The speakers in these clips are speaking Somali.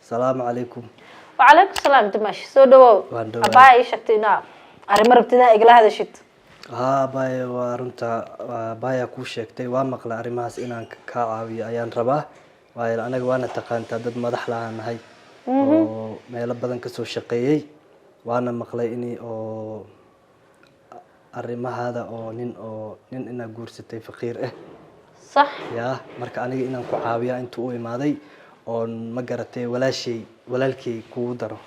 Salaamu calaykum. Wacalaykum salaam, dimaashi, soo dhawow. Waan dhawahay. Abaa ii sheegtay inaa arrimo rabtid inaa igala hadashid. Haa baaya, waa runta, waa baaya kuu sheegtay, waa maqla. Arrimahaas inaan kaa caawiyo ayaan rabaa, waayo anaga waana taqaantaa, dad madax lahaan nahay oo meelo badan kasoo shaqeeyey. Waana maqlay in oo arrimahaada oo nin inaa guursatay faqiir ah. Sax. Yaa, marka aniga inaan ku caawiya inta u imaaday oon, ma garatay, walaashay, walaalkay kugu daro.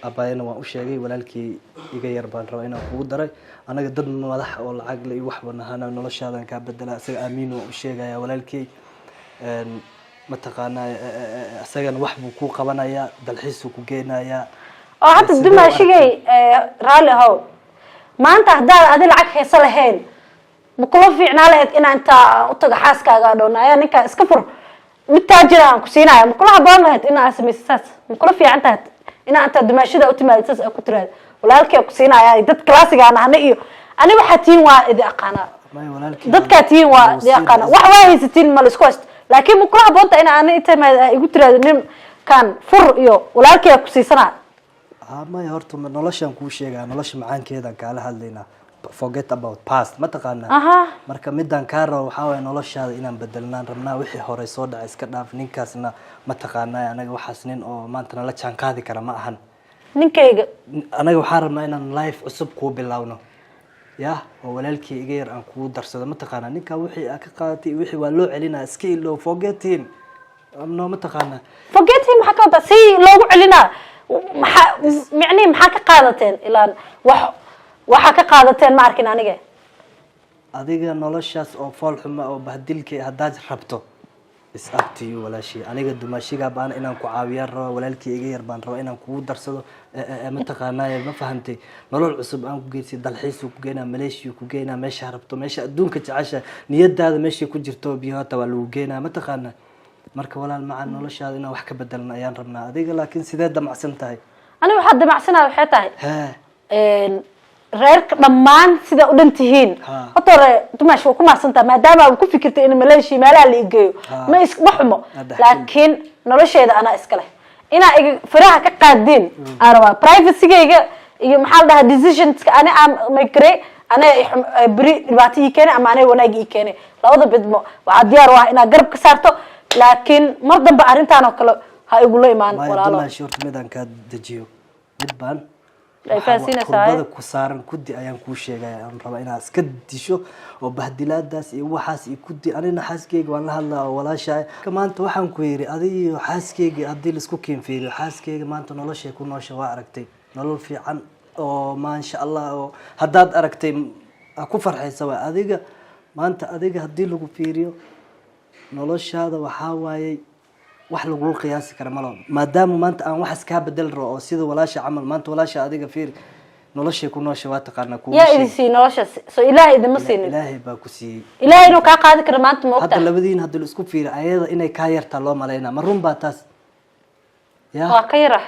Abaayana waan u sheegay, walaalkii iga yar baan rabaa inaan kugu daray. Anaga dad madax oo lacag le iyo waxba nahana, noloshaadan kaa bedelaa. Isaga aamiin waan u sheegayaa, walaalkey. Mataqaanaa, isagana wax buu kuu qabanayaa, dalxiisuu ku geenayaa. Oo hadda Sidee u dumaashigay, raalli ahow, maanta haddaad adi lacag hayso lahayn, ma kula fiicnaa lahayd inaa intaa u tago xaaskaaga dhown ayaa ninkaa iska fur, mid taajira aan ku siinaya? Ma kula haboon lahayd inaa samaysa saas? Ma kula fiican tahay inaa intaa dumaashada u timaado saas ay ku tiraahdo, walaalkii ku siinaya, dad classiga aan ahna iyo ani waxaa tihiin waa idi aqaanaa? Maya, walaalkii Dadkaa tihiin waa idi aqaana, wax waa haysatiin, ma la isku haysto, laakiin ma kula haboonta ina ani inta igu tiraahdo ninkan fur iyo walaalkii ku siisanaa? Ha, maya, horta noloshaan kuu sheegaa, nolosha macaankeedaan kaala hadlaynaa. Forget about past, ma taqaanaa? Marka midaan kaa rabo waxaa waye noloshaada inaan bedelnaan rabnaa. Wixii hore soo dhacay iska dhaaf. Ninkaasna, ma taqaanaa, anaga waxaas nin oo maanta nala jaan qaadi kara ma ahan. Ninkayga. Anaga waxaan rabnaa inaan life cusub kuu bilowno, ya, oo walaalkii iga yar aan kugu darsado. Ma taqaanaa, ninkaa wixii aa ka qaadatay iyo wixii waa loo celinaa. Iska ilow, forget him, no, ma taqaanaa? Forget him maxaa ka wadaa? Si loogu celinaa, maxaa micnihi? Maxaa ka qaadateen? Ilaan wax waxaa ka qaadateen ma arkin aniga. Adiga noloshaas oo fool xuma oo bahdilka haddaad rabto, is up to you, walaashii. Aniga dumaashigaa baana inaan ku caawiyaan rabaa, walaalkii iga yar baan rabaa inaan kugu darsado. Ma taqaanaaye, ma fahamtay? Nolol cusub aan ku geysi, dalxiisuu ku geynaa, Malaysia ku geynaa, meesha rabto, meesha adduunka jecesha, niyadaada meeshay ku jirto biyo hata waa lagu geynaa. Ma taqaanaa? Marka walaal macaan, noloshaada inaan wax ka bedelna ayaan rabnaa. Adiga laakiin sidee damacsan tahay? Aniga waxaa damacsanaya waxay tahay hee reerka dhammaan sida u dhan tihiin. Horta hore, dumaash, waa ku mahadsantaha maadaama aad ku fikirtay in Malaysia meelaha la igeeyo. Ma is ma xumo. Hadda. Laakiin nolosheeda anaa iska leh. Inaa iga faraha ka qaadin aan rabaa, privacygayga iyo, maxaa la dhahaa, decisionska ani aan make, anay beri dhibaato ii keenay ama anay wanaag ii keenay, labada bidmo waxaa diyaar u ah inaad garab ka saarto. Laakiin mar dambe arrintaan oo kale ha igula imaan. Maya. Walaalo. Dumaashi, horta midaan kaa dejiyo, mid baan Ay fahansiinaysaa, kurbada ku saaran kudi ayaan kuu sheegaya, aan rabaa inaad iska disho oo bahdilaadaas iyo waxaas iyo kudi. Anina xaaskeyga waan la hadlaa oo walaasha. Maanta waxaan ku yidhi, adiga iyo xaaskeyga haddii laisku keenfiiriyo, xaaskeyga maanta noloshay ku noosha waa aragtay, nolol fiican oo maasha Allah oo haddaad aragtay ha ku farxaysa waay. Adiga maanta, adiga haddii lagu fiiriyo, noloshaada waxaa waayey wax lagula qiyaasi kara malo, maadaama maanta aan waxaas kaa bedel rabo oo sida walaasha camal. Maanta walaasha adiga fiiri, noloshay ku noosha waa taqaanaa, kuuma Yaa sheegin. idin siiyey noloshaas? Soo Ilaahay idinma siinin? Ilaahay baa ku siiyey. Ilaahay inuu kaa qaadi karo maanta ma Hadda ogtahay? labadiin hadda la isku fiiri, ayada inay kaa yartaa loo malaynaa. Ma run baa taas ya? Waa ka yara,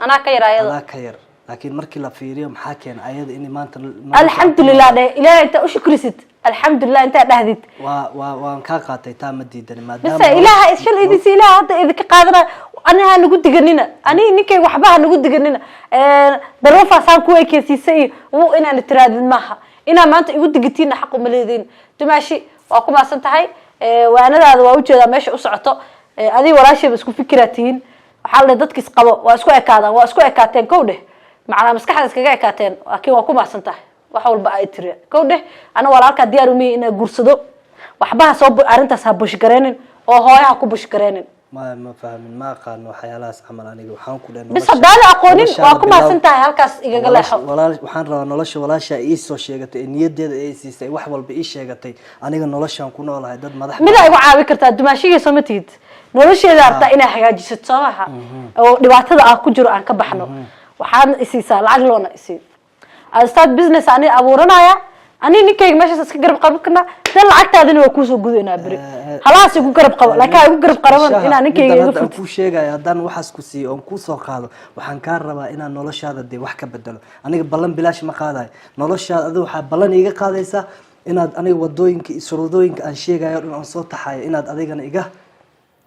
anaa ka yara ayada. Adaa ka yar, laakiin markii la fiiriyo, maxaa keena ayada inay maanta Alxamdulilah dheh, Ilaahay intaa u shukrisid, alxamdulilah intaa dhahdid. Waa waan kaa qaatay, taa ma diidani, maadaama Bise Ilaaha shal idin si Ilaaha hadda idinka qaadana, ani ha nagu diganina, ani ninkay waxba ha nagu diganina. Daruufaasaan ku ekeysiisay iyo wuu inaan tiraadid maaha. Inaa maanta igu digitiinna xaq uma leediin. Dumaashi, waa ku maasan tahay. Waanadaada waa ujeedaa meesha u socoto. Adiga walaashayba isku fikiraa tihiin. Waxaa la dadka isqabo waa isku ekaadaan, waa isku ekaateen, kow dheh, macnaa maskaxda iskaga ekaateen. Laakiin waa ku mahadsan tahay wax walba ay tiri, kow dheh. Ana walaalkaa diyaar umihi inaa guursado. Waxba ha soo arrintaas ha push gareenin oo hooyo ha ku push gareenin. Ma fahmin, ma aqaano waxyaalahaas camal. Aniga waxaan ku dhahay Bis nolosha- haddaada aqoonin, noloshaada waa ku mahadsan bilow. tahay, halkaas igaga leexo. Waxaan rabaa nolosha walaasha ii soo sheegatay ee niyadeeda ay siisay, wax walba ii sheegatay. Aniga noloshaan ku noolahay dad madax. Midaa igu caawi kartaa, dumaashigii soo ma tihid? Nolosheeda rabtaa inaa hagaajisato, soo maha? Oo dhibaatada aan ku jiro aan ka baxno, waxaadna isiisaa lacag, loona isii aan start business ani abuuranaya. Ani ninkayga meeshaas iska garab qaban karnaa, dan lacagtaadina waa kuusoo gudaynaa beri. Halahaas igu garab qabo, laakiin ha igu garab qaraban inaa ninkayga Middan iga hadda aan furtid. kuu sheegaya, haddaan waxaas ku siiyo oon kuu soo qaado, waxaan kaa rabaa inaan noloshaada dee wax ka bedelo. Aniga ballan bilaash ma qaadayo. Noloshaada adiga waxaa ballan iiga qaadaysaa inaad aniga wadooyinka iyo shuruudooyinka aan sheegayo o dhan oon soo taxayo inaad adigana iga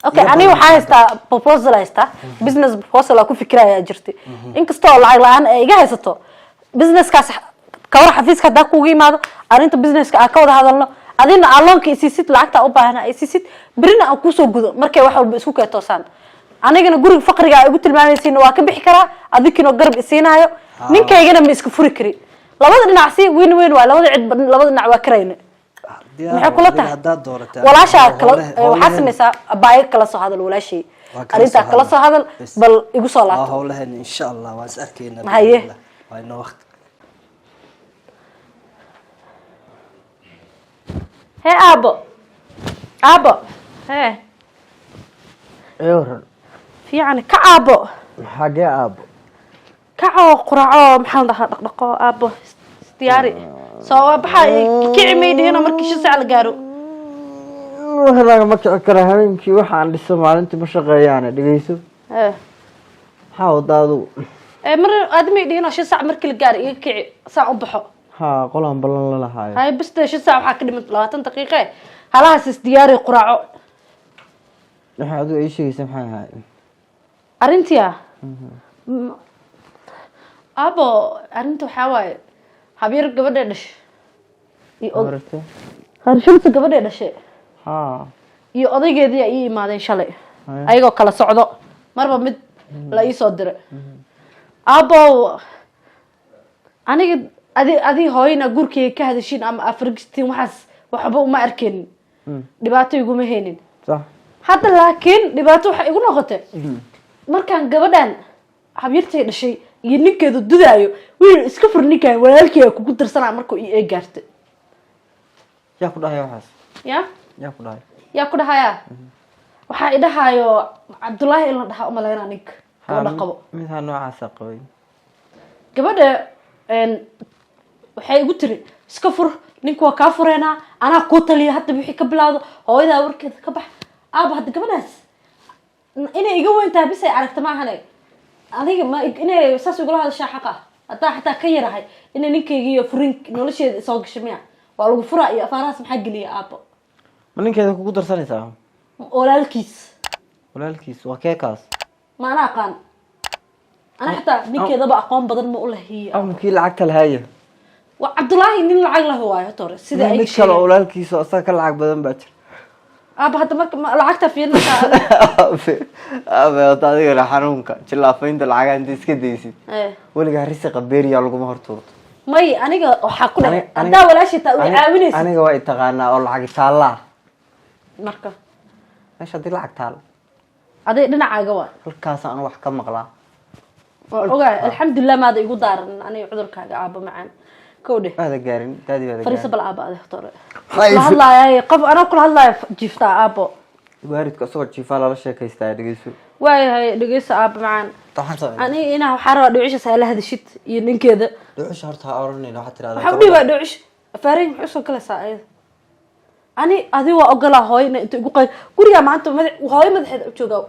Okay, Iga aniga badan. Waxaa haystaa proposal, haystaa business proposal aan ku fikiraya jirtay, inkastoo lacag la-aan ay iga haysato businesskaas. Kawar xafiiska haddaa kugu imaado, arrinta businesska aan ka wada hadalno, adina aan loanka isiisid, lacagta u baahan ay isiisid, berina aan kuusoo gudo. Markay wax walba isku keetoosaan, anigana guriga faqriga ay igu tilmaamaysiin waa ka bixi karaa, adinkiinoo garab isiinaayo. Ninkaygana ma iska furi karin. Labada dhinac si win win waa, labada cid, labada dhinac waa karayna. Diyaar. Maxay kula Adiga tahay? Haddaad dooratay Walaashaa kala waxaa howlaheen- samaysaa, abaayo kala soo hadal walaashay. Waa kala Arrintaa soo kala soo hadal. Bes. Bal igu soo Waa laabto. howlaheen, insha Allah waan is arkaynaa. Haye. Biidhnillah. Waa inoo waqti. Hee aabo, aabo, hee. Waran? Fiican, ka aabo. Xagee aabo? Kacoo, quraco, maxaa la dhahaa, dhaqdhaqo aabo, isdiyaari, soo waa baxa. Kici may dhihino markii 5 saac la gaaro. Wax lagama kici kara habeenkii. Waxaan dhiso maalintii ma shaqeeyaane, dhegeyso. Maxaa wadaa adugu? Ee mar aadi may dhihino 5 saac markii la gaaro iga kici saan u baxo. Haa, qolaan ballan la lahaayo. Haye, bas dee 5 saac waxaa ka dhiman 20 daqiiqe, halahaas isdiyaari, quraaco. Waxa adigu ii sheegaysa maxay ahaay? Arrintia aabo, arrinta waxaa waaye habyar gabadhay dhashay iyo Maaragtay? Harshulta gabadhay dhashay iyo odaygeedii ay ii imaadeen shalay. Ayagoo kala socdo, marba mid la ii soo diray. Aabo, aniga adi hooyana gurkeyga ka hadashiin ama afrigistiin, waxaas waxba uma arkeenin. Dhibaato iguma haynin. Hadda laakiin dhibaato waxay igu noqotay markaan gabadhan habyartay dhashay iyo ninkeedu dudaayo, wiil iska fur ninkan, walaalkeyga kugu darsanaa, markuu ii eeg gaartay. Yaa ku dhahay waxaas? Ya? Yaa ku dhahay? Yaa ku dhahayaa? Waxaa i dhahaayo Cabdullaahi in la dhahaa umalaynaa, ninka gabadha qabo. Midhaa noocaasa qabay? Gabadha waxay igu tiri, iska fur ninka, waa kaa fureynaa, anaa kuu taliya, hadda wixii ka bilaawdo hooyadaa warkeeda ka bax. Aaba, hadda gabadhaas inay iga weyn tahay bis ay aragta maahane, adiga ma inay saas igula hadashaa xaq ah? Haddaa xataa ka yarahay, inay ninkayga iyo furin nolosheeda soo gashay miya? Waa lagu furaa iyo afaarahaas maxaa geliya, aabo? Ma ninkeeda kugu darsanaysaa? Walaalkiis. Walaalkiis waa keekaas? Ma ana aqaan, ana xataa ninkeedaba aqoon badan ma u lahiy. Ama kii lacagta lahaaya? Waa Cabdullaahi, nin lacag lah waayo horta hore sida ay Mid kale oo walaalkiis oo asaga ka lacag badan baa jira. Aaba, hadda marka lacagta fiirinaysaa? Aabe, aabe, horta adigana xanuunka jilaafaynta lacagaha inta iska daysid. Weligaa risiqa beeriyaa laguma hortuurto. May, aniga waxaa ku dhahay Aniga- haddaa walaashii taa u caawinaysid. Aniga waa i taqaanaa oo lacag taallaa. Marka Meesha haddii lacag taal aday dhinacaaga waa. Halkaasaan wax ka maqlaa. Waa ogahay, alxamdulilah, maada igu daaran aniga cudurkaaga, aaba macaan, kow dheh. Maada gaarin daadi baada Fariiso. gaarin. Bal aaba, adi horta hore Maxaa kula hadlaaya qof, anaa kula hadlaaya jiiftaa, aabo. Waalidka isagoo jiifaa lala sheekaystaa, dhegeyso. Waayahay, dhegeyso aaba macaan. Waxaan sameynaa. Aniga inaa waxaa rabaa dhucishaas hala hadashid iyo ninkeeda. Dhuxusha horta ha oranayna, waxaad tirahdaa Waxaa u dhiibaa dhucish afaarayn, maxay usoo galaysaa ayada? Ani adi waa ogolaa hooyana inta igu qay gurigaa maanta madax hooyo madaxeeda u joogaa,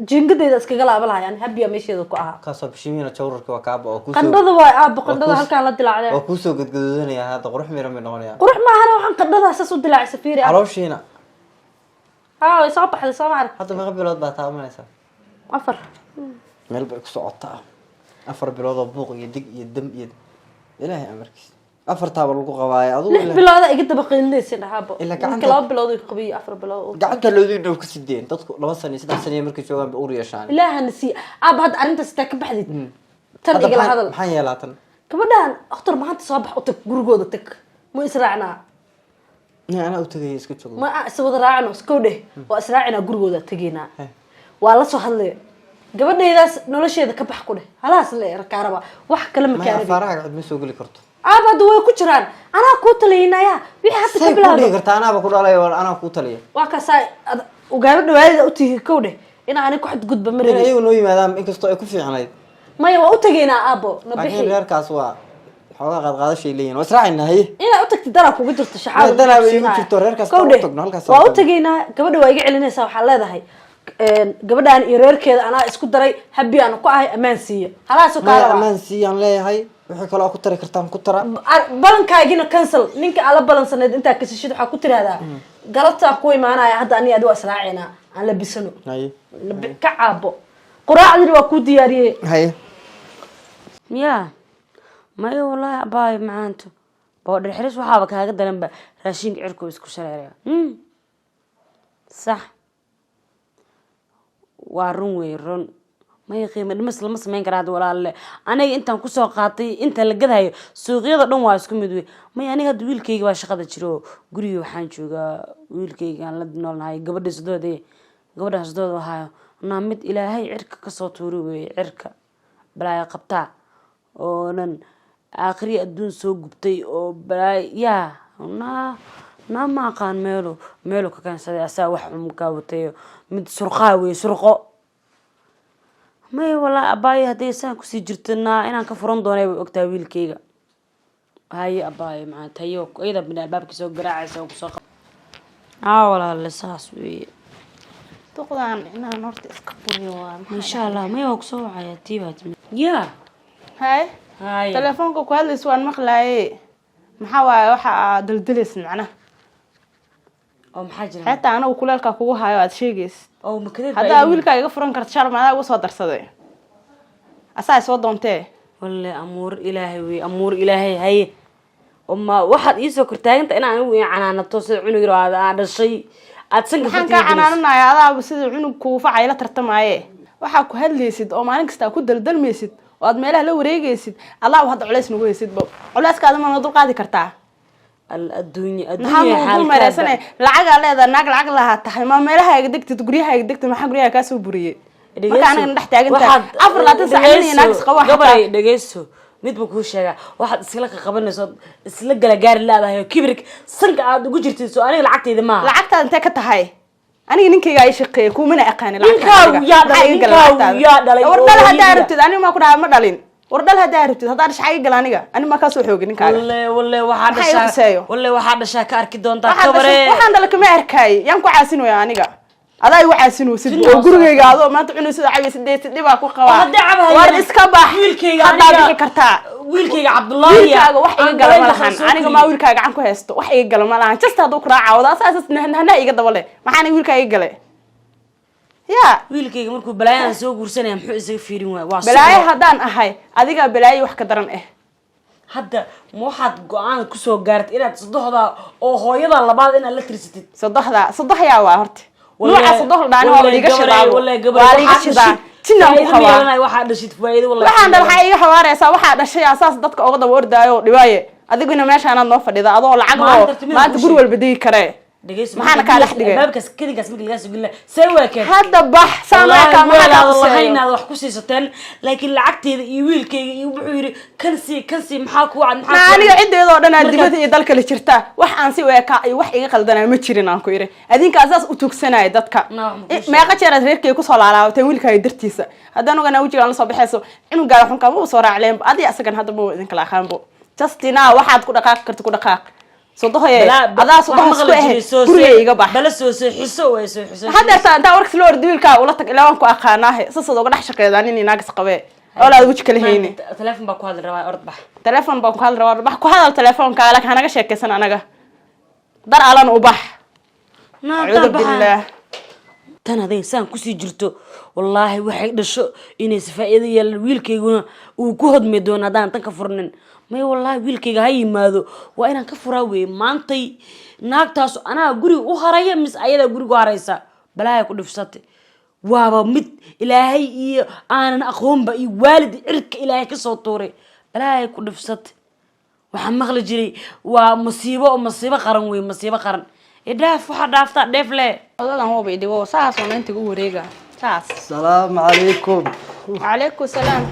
jiingadeeda iskaga laaba lahay, ani habiya meesheeda ku ahaa. Kaasoo bishimiina jawrarka waa kaaba oo kuusoo Qandhada waay aabo, qandhada. Halkaa la dilaacday. Waa kuusoo gadgaduudanaya hadda, qurux miran bay noqonayaan. Qurux maahana, waxaan qandhada saas u dilaacay, fiiri aabo. Calooshiina. Haa, way soo baxday, soo ma arag? Hadda meeqa bilood baa taabanaysaa? 4. Meel bay ku socotaa, 4 bilood oo buuq iyo dig iyo dam iyo Ilaahay amarkiis, afartaaba lagu qabaayo adugu. 6 bilooda iga daba qaylinaysa aabo. Ilaa Ninka 2 bilood uu qabiyo, 4 bilood. Gacanta loodii dhow ka sideen dadku 2 sano iyo 3 sano markay joogaan bay ur yeeshaan. Ilaahana sii aaba, hadda arrintaas itaa ka baxdid tan Hadda igala hadal. Maxaan yeelaa tan? Gabadhan akhtar maanta soo bax, u tag gurigooda, tag, ma israacnaa? Ne, anaa u tagaya, iska joogo. Ma is wada raacno, iskow dheh, waa israacinaa, gurigooda tegaynaa, waa la soo hadlaya, gabadhaydaas nolosheeda ka bax ku dheh, halaas le kaaraba, wax kale ma Maya. kaarabi. Afaaraha cid ma soo geli karto. Aaba, hadda way ku jiraan, anaa kuu taliyinaya wixii hadda ka Say ku dhihi bilaawdo. kartaa anaaba ku dhalay oo anaa kuu taliya? Waa kaasaa ugaaba dhawaadida u tihi, kow dheh, in ani ku xadgudba ma In rabin. ayagu noo yimaadaan, inkastoo ay ku fiicnayd. Maya, waa u tegaynaa aabo, na Laakiin bixi. reerkaas waa xoogaa qaadqaadashay leeyihin, waa israacayna, haye. Inaad u tagtid danaa kugu jirto shaxaada. Maya, danaaba iigu jirto, reerkaas Kow u dheh, tagno, halkaas waa u u tagno. tegaynaa, gabadha waa iga celinaysaa, waxaa leedahay gabadhaan iyo reerkeeda anaa isku daray, happy aan ku ahay, ammaan siiya, halaasoo kaa Maya. rabaa. Ammaan siiyaan leeyahay, wixii kaloo ku tari kartaan ku tara. Balankaagina cancel, ninka ala balansaneed intaa kasashid, waxaa ku tiraahdaa galabtaa ku imaanaya, hadda ani adi waa israacinaa, Aan labisano. Haye. Ka caabo, quraacdina waa kuu diyaariyey. Haye. Ya maya, wallaahi abaayo macaanto, boodhar xiris waxaaba kaaga daranba, raashinka cirku isku shareeraya. Sax, waa run wey, run. Maya, qiimo dhimis lama sameyn karaa hadda walaalle. Aniga intaan kusoo qaatay, inta la gadahayo suuqyada dhan waa isku mid wey. Maya, aniga hadda wiilkayga baa shaqada jiro, guriga waxaan joogaa wiilkayga aan la noolnahay, gabadha sadoode, gabadha sadood ahaayo naa, mid Ilaahay cirka kasoo tuuri wey, cirka balaayo qabtaa oonan aakhiri adduun soo gubtay oo balaayo yaa naa naa, ma aqaan meelo ka keensaday, asaa wax xun kaa watayo, mid surqaa wey, surqo. Maya walaa abaayo, hadday saan kusii jirto naa inaan ka furan doonay way ogtahay wiilkayga. Haye abaayo macaanta, hayo, iyada bini albaabka soo garaacaysa oo kusoo aa walaale, saas weeye. Duqdan inaan horta iska buriyo waa maxay? Insha Allah. Maya, waa kusoo wacaya, tii baa timi ya. Hay. Haye. Telefoonka ku hadlaysa waan maqlaaye, maxaa waaye waxa aad daldalaysid macnaha? Oo maxaa jira? Xitaa anagu kuleelka kugu hayo aad sheegaysid. Oo makadeed baa Haddaa wiilkaa iga furan karta sharma, adaa uga soo darsaday, asaa soo doontee. Walle amuur Ilaahay wey, amuur Ilaahay. Haye, oo ma waxaad iisoo kortaaganta inaan anigu ii canaanato sida cunug yar oo aad dhashay aad sanka Maxaan fartiga kaa gelinayso? Canaananaya adaaba sida cunug kuufacay la tartamaaye. Waxaa ku hadlaysid oo maalin kasta aad ku daldalmaysid oo aad meelaha la wareegaysid, allaaba hadda culays nagu haysid bo, culayskaada ma na dulqaadi kartaa? Al adduunya Maxaa adduunya. nagu dul mareysane? Lacagaa leedahay, naag lacag lahaa tahay, ma meelahaaga degtid, guryahaaga degtid? Maxaa guryaha kaa soo buriyey marka anagana dhex taagan tahay 24 saac nin iyo naag isqabo xataa? Gabaray, dhegeyso, mid buu kuu sheegaa. Waxaad iskala qaqabanayso, isla gala gaari leedahay oo kibirka sanka aad ugu jirtid, soo aniga lacagtayda maaha? Lacagtaada intee ka tahay? Aniga ninkayga ay shaqeeye, kumana aqaanin. Ninkaagu yaa dhalay? Ninkaagu yaa dhalay? War Oo dhal haddaa hooyadiiba. rabtid, aniga maa ku dhaha ma dhalin. War dhal haddaa rabtid, haddaa dhashay iga gal, aniga ani maa kaa soo xoogin ninkaaga. Walle walle, waxaa Maxaa iga dhashaa khuseeyo? Walle waxaa dhashaa ka arki doontaa. Waxaan Kabare. Waxaan dhala kama arkaay, yaan ku caasinooya aniga? Adaa igu caasinoosid Jinni oo oo gurigayga adoo maanta cunaysid oo cabaysid, dheesid, dhibaa ku Oo qabaa. haddii cabahayo War iska bax. Wiilkayga Haddaa aniga- bixi kartaa. Wiilkayga Cabdullaahi. Wiilkaaga wax iga gala ma lahan. Aniga maa wiilkaaga gacan ku haysto, wax iga gala ma lahan. Just hadduu ku raaca wada asaas nahnaha iga dabale, maxaa aniga wiilkaaga iga gale ya? Wiilkayga markuu balaayadan soo guursanaya muxuu isaga fiirin waaya? Waa Balaayo sugo. haddaan ahay, adigaa balaayo wax ka daran ah. Hadda ma waxaad go-aan kusoo gaartay inaad sadoxda oo hooyada labaad inaad la tirsatid? Sodoxda, sodoxyaa waa horta Walle- nuuca sodox dhaani waa walle liiga gabaray, shidaabo, walle gabaray, waa liiga waxaad shidaa, dhashid jinaan ku faa'iido ma qabaa. yeelanayo, waxaad dhashid faa'iido wallahi Waxaan ma dhal waxaa iga xawaareysaa, waxaa dhashay asaas dadka uga daba ordaayo dhibaaye, adiguna meeshaanaad noo fadhida adoo lacag Maanta loo tartamada maanta ku guri sheeg. walba degi karee. Dhegeyso, Maxaana kaa dhex dhigay? Albaabkaas kadinkaas marka lagaa soo gelina see waa keen. Hadda bax, saan Wallaahi ekaa, maxaa kaa weel quseeyo? lahayn aad wax ku siisateen, laakiin lacagteeda iyo wiilkayga iyo wuxuu yidhi kan sii, kan sii, maxaa ku cad, maxaa Na ku cad? aniga ciddeedoo dhan aad Marka- dibadda iyo dalka la jirtaa, wax aan si u ekaa iyo wax iga qaldanaa ma jirin. Aan ku idhi adinkaa saas u tugsanaya dadka. Na, wax ma kuu sheegay. Meeqa jeer aad reerkayga kusoo laalaabateen wiilkaaga dartiisa? Haddaan oganaa wejigaan la soo baxayso, cunugaaga xunkaa ma u soo raacleenba adiga asagan, hadda ma idinkala aqaanbo. Justina waxaad ku dhaqaaqi karta ku dhaqaaq, sodohoye adaa sodoho isku ahe, gurigay iga bax. Bala soo soo xiso way soo xiso. Haddeerta intaa warkas loo ordi wiilkaa ula tag, ilaa waan ku aqaanaahe, sasaad uga dhex shaqeedaa nin inaagas qabee oolaad weji kala hayni. Telefoon baa ku hadli rabaa, orod bax. Telefoon baan ku hadli rabaa, bax ku hadal telefoonkaa, laakiin hanaga sheekaysan anaga, dar alana u bax. Acuudu billaah. Tan haday saan kusii jirto, wallaahi waxay dhasho inaysa faa'iido yeelan, wiilkayguna uu ku hodmi doono haddaan tan ka furnin. Maya wallaahi, wiilkayga ha yimaado, waa inaan ka furaa weeye maantay naagtaas. Anaa guriga u haraya mise ayadaa guriga u haraysa? Balaaya ku dhifsatay, waaba mid Ilaahay iyo aanan aqoonba iyo waalid cirka Ilaahay kasoo tuuray. Balaaya ku dhifsatay, waxaan maqli jiray waa masiibo oo masiibo qaran wey, masiibo qaran. Idhaaf, waxaa dhaaftaa dheef le. Odadan waba idhibo, saas oo intiga u wareega saas. Asalaamu calaykum. Calaykum salaam.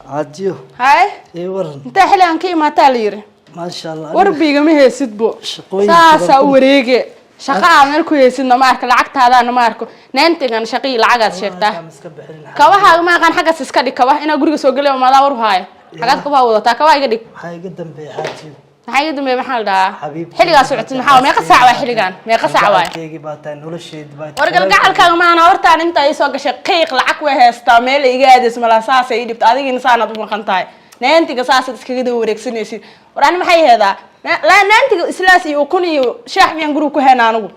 Cajiyo. Hay. Ii waran. Intee xilligan ka imaataa la yiri? Maasha Allah. Warbiga ma haysid bo. Shaqooyin Saasaa badan. u wareege, shaqa aa meel ku haysidna ma arko, lacagtaadaana ma arko, naantigan shaqii lacagaad sheegtaa. Aan iska bixinin. Kabahaaga ma aqaan, xaggaas iska dhig kabaha. Inaa guriga soo gelay maadaa war haayo? Xagaad kabaha wadataa? Kabaha iga dhig. Maxaa iga dambeeya, xaajiyo? Maxaa iga dambeeya? Maxaa la dhahaa? Xabiibti. Xilligaa socotid maxaa? Meeqa saac waa xilligan? Meeqa saac waay? Gacalkeygii baa tahay, nolosheedi baa tahay. War galgacalkaaga maana hortaan intaa ii soo gashay qiiq lacag way haystaa, meel iga aadayso malaa, saasay ii dhibta, adigina saanaad u maqan tahay, naantiga saasaad iskaga daba wareegsanaysid. War ani maxay heedaa? Naantiga islaas iyo ukun iyo shaax miyaan guriga ku heyna anigu?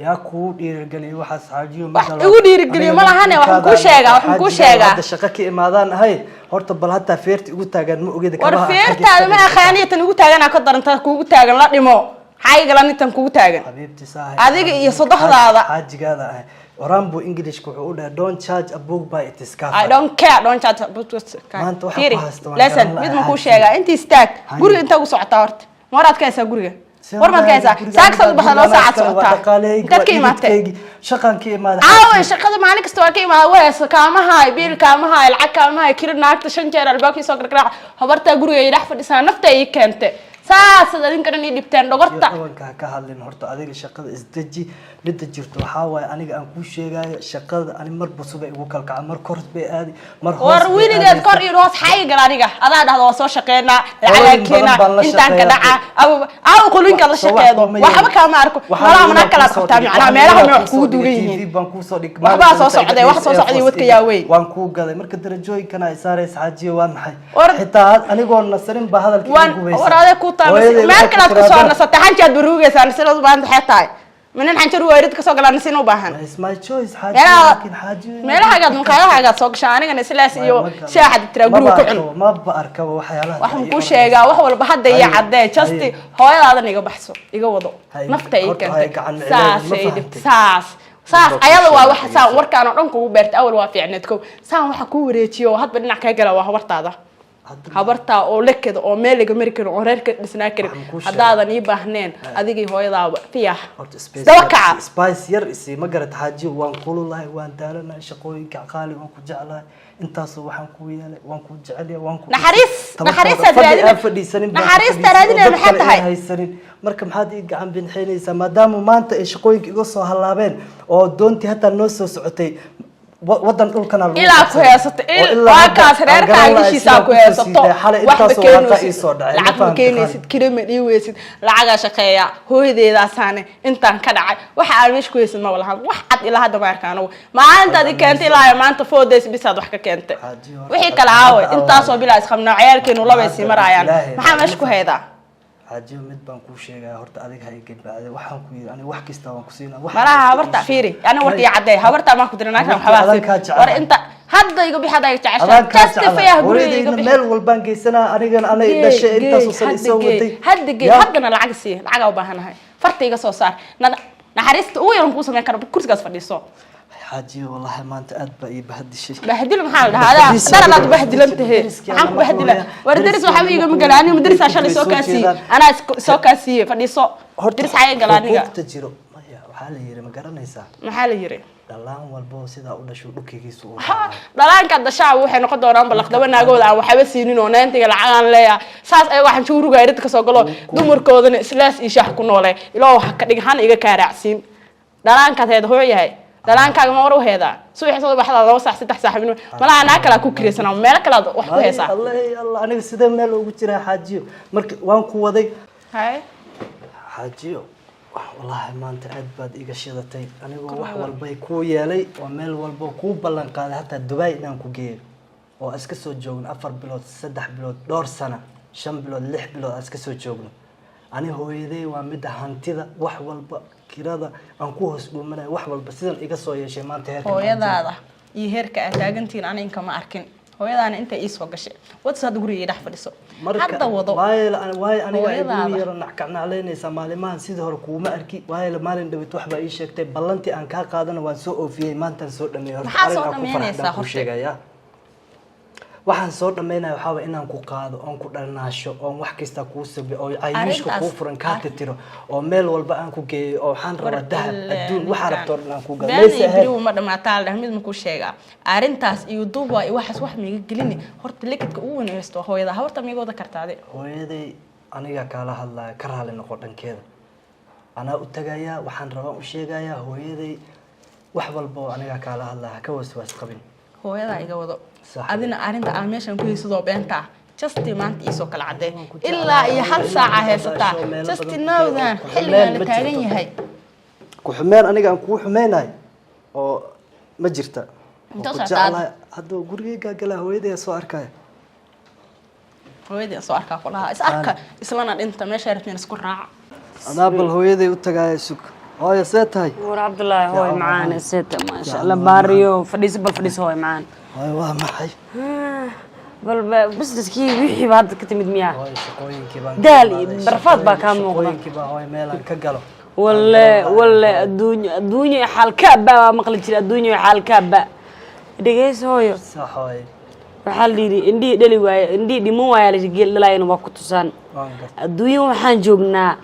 Yaa kuu dhiirigeliyay waxaas, xaajiyo? Wax igu dhiirigeliyo ma lahane, waxaan kuu sheegaa, waxaan kuu sheegaa. Hadda shaqo ka imaadaan ahay. Horta bal hataa feerta igu taagan ma ogida. War feertaada ma aqaaniya, tan igu taaganaa ka daran. Ta kuugu taagan la dhimo, maxaa igala nintan kugu taagan? Xabiibti saaxib. Adiga iyo sodohdaada. Xaajigaada ahay. Oraan buu Englishka wuxuu u dhahay, "Don't judge a book by its cover." I don't care, don't judge. Maanta waxaan Fiiri, ku haysto waan listen, garan mid lahaa, ma kuu xaaji. sheegaa? Inta istaag. Haye. Guriga intaa ugu socotaa horta? Ma waraad ka haysaa guriga? War maad ka haysaa? Saaksaad u baxda, 2 saacad socotaa. Intaad ka imaatay? Shaqaan ka imaaday. Caawa shaqada maalin kasta waa ka imaada. Wahayso kaamahaay, biil kaamahaay, lacag kaamahaay, kiri naagta shan jeer albaabkii soo gargaraaca. Habartaa guriga ay dhex fadhisaa, nafta ii keentay. Saasaad adinka dhan ii dhibteen dhogorta. Dhabanka ha ka hadlin horta. Adiga shaqada isdeji. Midda jirto waxaa waaye, aniga aan kuu sheegayo, shaqada ani marba subay igu kalkaca, mar kor bay aadi, mar hoos War bay weligeed aadaysaa. Kor iyo hoos xayi gal. Aniga adaa dhahda waa soo shaqeynaa, lacagaa Qolooyin badan keenaa, baan la intaan ka shaqeeyaa. dhaca aw qolinkaad la Soo wax shaqeedo kuma waxba yeelin. kaama arko. Waxaan Malaha ilaa manaa kalaad kuusoo qabtaa dhigay- macnaha waxaan meelaha ilaa may wax kuusoo kugu dugan dhigay yihiin. TV baan kuusoo dhigay. Waxbaa Maalin soo inta socday, wax soo Air socday Force wadka iga- yaa weyn. Waan kuu gaday. Marka darajooyinkan ay saaraysa, xaajiyo, waa maxay? War- Xitaa anigoo nasanin baa hadalka Waan igu gubaysa. war adeeg ku taabay. Hooyaday Meel waxay kalaad ku ku soo tiraahdaa, nasatay, xanjaad baruugaysaa. Nasinad u baahan tahay tahay minin xanjar weerid kasoo galaa, nasin u baahan. It's my choice, xaajiyo, Meelaha laakiin xaajiyo meelahagaad maqaayadahaagaad soo gashaa, anigana silaas iyo shaaxad tiraa guriga ku cun. Maba arkaba waxyaalaha. Waxaan kuu sheegaa wax walba hadda iyo Haye, caddee just. Haye. Hooyadaadan iga baxso, iga wado. Haye, Nafta ii horta haye, keentay. gacan micneheedu Saas ma ay dhib fahantay? Saas saas Baa kuu ayada waa sheegay. waxa saan warkaan oo dhan kugu beertay. Awal waa fiicneed kow. Saan waxa kuu wareejiyo oo hadba dhinac kaga gala waa habartaada. Habartaa oo lekeda oo meel laga mari karin oo reerka dhisnaa karin. Waxaan kuu sheegay. Haddaadan ii baahneen, adigii hooyadaaba fiyah Horta space daba yar kaca. Spice yar isii, ma garata, xaajiyo? Waan kululahay, waan daalanahay, shaqooyinka qaali, waan ku jeclahay. Intaasoo waxaan kuu yeelay, waan ku jecelyahay, waan ku Naxariis- Tabartaada naxariistaad fadhi raadina- aan fadhiisanin baan naxariista fadhiisan oo raadinaya dad maxay kale aan tahay? haysanin. Marka maxaad ii gacan bixinaysaa, maadaama maanta ay shaqooyinka iga soo halaabeen oo doontii hataa noo soo socotay wadan dhulkana lagu Ilaa ku qabsaday. heesato Oo ilaa waa hadda kaas aan reerkaaga garan lahay ishiisaa sidaan ku kusoo heesato. siiday. Xalay Waxba intaasoo warqaa keenaysid, ii soo dhacay. Ma lacag ma fahamtay, keenaysid, kira ma dhiiweysid, lacagaa shaqeeya hooyadeedaasaane intaan ka dhacay. Waxa aan meesha ku haysid ma walahan wax cad ilaa hadda ma arka anigu. Maalintaad i keentay ilaa iyo maanta 4 days bisaad wax ka keentay. Xaaji, horta Wixii kale aawe? hadda Intaasoo bilaa isqabnaa, ciyaalkeenu labay sii maraayaan. Ilaahay, Maxaa meesha ku haydaa? Xaajiyo, mid baan kuu sheegaya horta. Adiga ha iga bacday. Waxaan ku yidhi aniga wax kasta waan ku siinaa. Wax Malaha kasta habarta ii sheeg. fiiri, ani warka ii caddeey. Habarta maan ku diray naagtan Habarta waxbaa adaan kaa siin. War jecelahay. inta hadda iga bixi, hadda iga jeceshahay. Adaan kaa Justify jeclahay. guriga iga Hooyadayna bixi. meel walbaan geysanaa. Anigana anay dhashay, intaasoo san isoo waday. Hadda geey. Ya. Haddana lacag sii, lacagaa u baahanahay. Farta iga soo saar. Naxariista ugu yaran kuu samayn kara, kursigaas fadhiiso. Xaajiyo, wallahi maanta aad baa ii bahadishay. Bahdil maxaa la dhahaa? Adaa daranaad bahdilan tahe. Maxaan ku bahdila? War deris waxba igama gala aniga. Derisaa shalay soo kaa siiyey, anaa soo kaa siiyey. Fadhiiso. Deris xaga gala aniga? Xuquuqta jiro maya. Waxaa la yidhi, ma garanaysaa? Maxaa la yiri? Dhallaan walbo sidaa u dhasho dhukigiisu uu Ha, dhalaanka dashaa waxay noqon doonaan balaqdaba naagooda aan waxba siinin oo naantiga lacagaan leeyahay. Saas ay waxaan juuruga irid ka soo galo, dumarkoodana islaas iyo shaah ku noole. Ilaa waxa ka dhig hana iga kaaraacsiin. Dhalaankaad heeda hoo yahay, dhalaankaaga ma war u heedaa? Subaxii soo baxdaa 2 saac, 3 saac minu malaha naa kalaa ku kiraysanaa, meelo kalaad wax ku heesaa. Allah Allah, aniga sidee meel ugu jiraa, xaajiyo? Marka waan ku waday. Hay. Xaajiyo, wallaahi maanta aad baad iga shidatay. Anigoo wax walbay kuu yeelay oo meel walbo kuu ballan qaaday, hataa Dubai inaan ku geeyo oo aan iska soo joogno 4 bilood, 3 bilood, dhowr sana, 5 bilood, 6 bilood aan iska soo joogno. Ani hooyaday waa midda hantida wax walba kirada aan ku hoos dhuumanayo, wax walba sidan iga soo yeeshay maanta heerkan aan joogo. Hooyadaada iyo heerka aad taagantihiin ani inkama arkin. Hooyadaana intay ii soo gashay wadso hadda guriga ii dhex fadhiso. Marka Hadda wado. Waayo aniga ay Hooyadaada. igu yara nackacnaclaynaysaa maalimahan. Sidii hore kuuma arki waayo. Maalin dhawit wax baa ii sheegtay, ballantii aan kaa qaadana waan soo oofiyey, maantaan soo dhameeyey. Horta Maxaa arrin soo aan ku dhamaynaysaa farxdaan kuu horta? sheegaya. Waxaan soo dhamaynaya waxaa waye inaan ku qaado oon ku dhalnaasho oon wax kasta kuu sabi oo cayuushka kuu furan kaa tirtiro oo meel walba aan ku geeyo oo waxaan rabaa dahab, adduun, waxaa rabto oo dhan aan ku galo. Been Mayse iyo ahayn. beri uma dhamaataa la dhahay. Mid ma kuu sheegaa? Arrintaas iyo duubwa iyo waxaas wax miiga gelini. Horta likidka ugu weyn haysto waa hooyada. Habarta miiga wada kartaade? Hooyaday aniga kaala hadlaya, ka raali noqo dhankeeda. Anaa u tagayaa, waxaan rabaa u sheegayaa hooyaday wax walba oo aniga kaala hadlaya. Ha ka waswaas qabin. Hooyadaa iga wado. Sax. Adina arrinta aan meeshan ku haysadoo beenta ah justi maanta iisoo kala cadee. Waan ku jeclahay. Ilaa iyo hal Inaan saaca ku haysataa. dhasho, meelo Justi badan ku nowdan geeyo, ku xilligan xumeen la ma taagan jirto. yahay. Ku xumeen aniga aan kugu xumeynayo oo ma jirta. Waan Intee ku socotaa hadda? jeclahay. Hadda gurigeygaa galaa, hooyaday soo arkaya. Hooyadii soo arkaa kulahaa. Is arka, islana dhinta meesha rabtiin isku raaca. Anaa bal hooyaday u tagaaya, sug. Hooyo, see tahay? War Cabdullaahi, hooy macaan, seeta? Maasha Allah, baariyo, fadhiiso, bal fadhiiso, hooy macaan. Hooyo, waa maxay? Bal businesskii wixii baa hadda ka timid miyaa? Hooyo, shaqooyinkii baan ka Daal iyo imaaday. barfaad baa kaa muuqda. Shaqooyinkii baa, hooyo, meelaan ka galo. Walle walle, adduunyo adduunyo xaalkaaba baa maqli jira, adduunyo xaalkaaba. Dhegeyso, hooyo. Sax, hooyo. Waxaa la yidhi indhihii dhali waaye, indhihii dhiman waaya la yidhi, geel dhalaayana waa ku tusaan. Waan gartay. Adduunyo waxaan joognaa,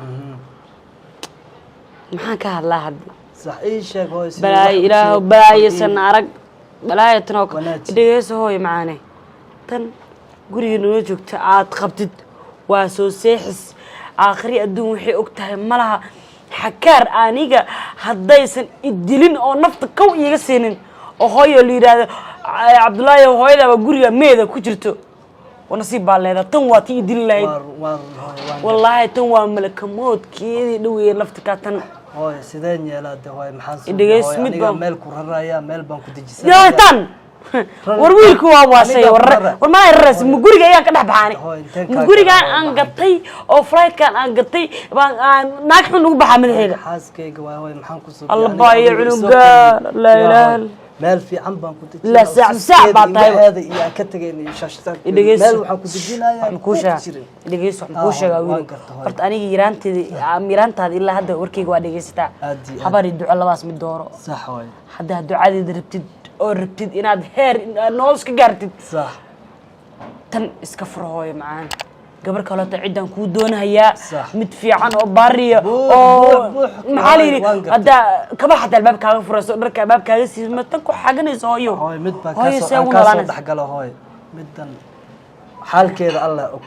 maxaan ka hadlaa hadda? Sax, ii sheeg, hooyo, sidii Balaayo wax u ilaaho, sheeg. balaayosan arag, balaayo tan oo Wanaaji. Dhegeyso, hooyo macaane, tan guriga noola joogta aad qabtid waa soo seexis, aakhri adduun waxay og tahay ma laha. Xakaar aniga haddaysan idilin oo nafta kow iiga siinin oo hooyo la yidhaahdo, Cabdullaahi, hooyadaaba guriga meeda ku jirto, waa nasiib baa leedaa. Tan waa tii idili lahayd. Waa hooyo, waan Wallaahi tan waa malakamoodkeedii dhoweeye lafta kaa tan. Hooyo, sideen yeelaa de, hooyo? Maxaan soo Dhegeyso, hooyo, mid aniga meel ku raraya, meel baan ku dejisanaya. Yaa tan, war wiilku waa waasay. Anigaa War ku rara. War maa raraysa? Ma guriga ayaan ka dhex baxaani? Hooy, inteen Ma kaa gurigaan galo, aan hooy, gatay oo flightkan aan gatay baan aan naag xun ugu baxaa madaxeeda? Xaaskayga waay, hooyo, maxaan ku soo Alla baayo cunuga, laa ilaaha meel fiican baan ku dejinaya. La saac saac baa tahay. Indhaheeda iyo aan ka tagayn iyo shashta. Dhegeyso. Meel waxaan ku dejinayaa Waxaan kuu sheegaa, jirin. dhegeyso, waxaan kuu Ah, sheegaa, waan wiil. garta, hooyo. Horta aniga yaraantaada ilaa hadda warkayga waa dhegeysataa. Aad iyo aad. Habar iyo duco labadaas mid dooro. Sax, hooyo. Haddaa ducadeeda rabtid oo rabtid inaad heer nolol ka gaartid, Sax. tan iska furo, hooyo macaan. Gabar kaleeto ciddaan kuu doonahayaa, Sax. mid fiican oo baariya Buux, oo buux, buux. maxaa la yidhi, Waan gartay. haddaa kaba xataa albaab kaaga furayso, dharka albaab kaaga siisma, tan ku xaganayso, hooyo. Hooyo, mid baa Hooyo, kaasoo see aan ugu kaasoo noolaanaysa? dhexgalo, hooyo. Middan xaalkeeda Allah og,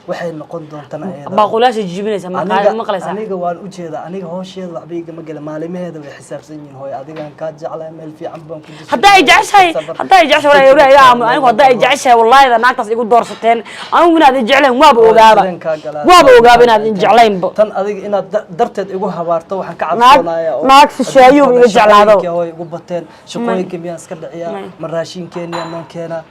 waxay noqon doontana ayada. Baaqulaasha jijibinaysa ma Aniga maqlaysaa? Aniga waan u jeedaa, aniga hoosheeda waxba igama gela, maalimaheeda way xisaabsan yihiin. Hooyo, adigaan kaa jeclahay, meel fiican baan ku dejinaya. Haddaa ay jeceshahay, haddaa ay jeceshahay, walahi iga aamu. Anigu haddaa ay jeceshahay, wallahi da naagtaas igu doorsateen. Anigu inaad i jeclayn waaba ogaaba, waaba ogaaba inaad i jeclaynbo. Tan adiga inaad darteed igu habaarto waxaan ka Naag- cabsoonayaa oo naag shisheeyuu iga jeclaado. Shaqooyinka hooyo igu bateen, shaqooyinka miyaan iska dhiciyaa? May. Ma raashinkeeniyaa noon keenaa?